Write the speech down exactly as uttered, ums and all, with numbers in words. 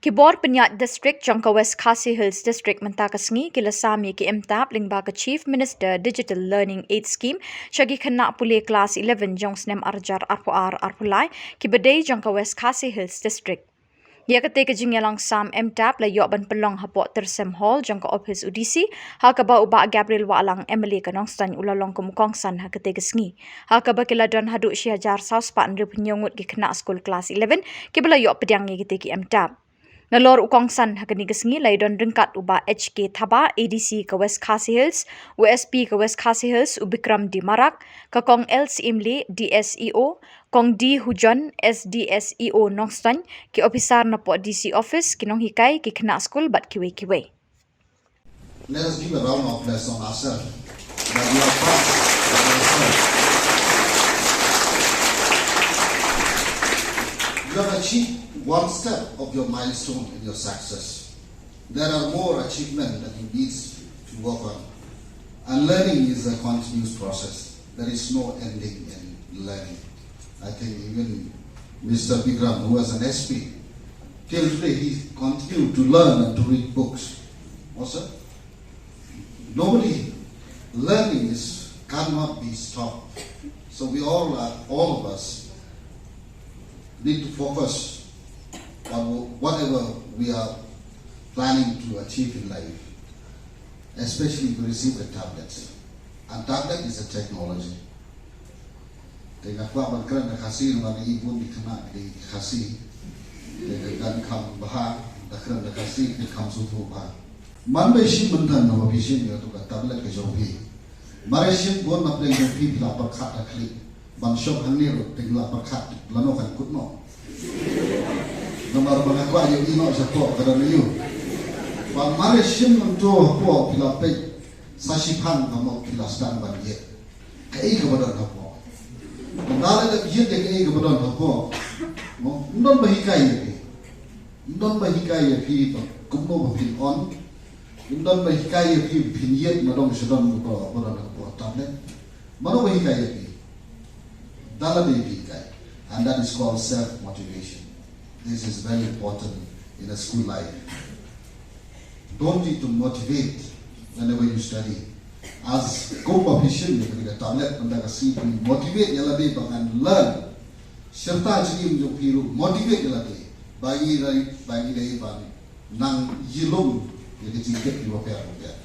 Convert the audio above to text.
Ki bor pynïaid district jong ka West Khasi Hills District mynta ka sngi ki la sam ïa ki M-Tab lyngba ka Chief Minister Digital Learning Aid Scheme sha ki khynnah pule klas eleven jong snem arhajar arphew ar arphew lai kiba dei jong ka West Khasi Hills District. Ïa katei ka jingïalang sam M-Tab la ïoh ban pynlong hapoh Tyrsem Hall jong ka ophis u D C, ha kaba u Bah Gabriel Wahlang, M L A ka Nongstoiñ, u la long kum u kongsan ha katei ka sngi. Ha kaba ki la don haduh shi hajar saw spah hynriewphew hynñiew ngut ki khynnah skul klas eleven kiba la ïoh pdiang ïa kitei ki M-Tab. Nalor u kongsan ha kane ka sngi la ïadon ryngkat u Bah H K Thabah, A D C ka West Khasi Hills, u S P ka West Khasi Hills u Bikram D Marak, ka Kong L Syiem Lee, D S E O, Kong D Hujon, S D S E O Nongstoiñ, ki ophisar napoh D C office, ki nonghikai, ki khynnah skul bad kiwei kiwei. Let us give a round of applause on ourselves. That you are proud of yourself. You have achieved one step of your milestone in your success. There are more achievements that you need to work on. And learning is a continuous process. There is no ending in learning. I think even Mister Bikram, who was an S P, till today he continued to learn and to read books. Also, normally, learning is cannot be stopped. So we all are, all of us need to focus on whatever we are planning to achieve in life, especially if we receive the tablets. And tablet is a technology. Te nga kwah ban kren da Khasi namar i bun i khynnah ki dei Khasi. Te ka kan kham bha da kren da Khasi, ka kham sngewthuh bha. Man ba i shim mynta, na ba phi shim ïa ka tablet ka jong phi. Mar i shim bun na pdeng jong phi, phi la pyrkhat da khlieh. Ban shong hangne ruh te la pyrkhat lano kan kut noh. Namar ba nga kwah ïohi noh shapoh ka don aïu. Ba mar i shim mynta hapoh phi la peit sa shiphang ka mut phi la sdang ban ïeit. Kaei kaba don hapoh? Nda la dep ïeit ïa kaei kaba don hapoh, mo, ym don ba hikai ïa phi. Ym don ba hikai ïa phi ba kumno ba phin on. Ym don ba hikai ïa phi ba phin ïeit na dong sha don ba, ba don hapoh tablet. Mano ba hikai ïa phi? Da lade phi hikai. And that is called self motivation. This is very important in a school life. Don't need to motivate whenever you study. As kumba phi shim ïa ka tablet mynta ka sngi, phi motivate ïa lade ba ngan learn. Shirta jingim jong phi ruh, motivate ïa lade ba ngi dei, ba ngi dei ban nang ïalum ïa ka jingtip kiba pher ba pher.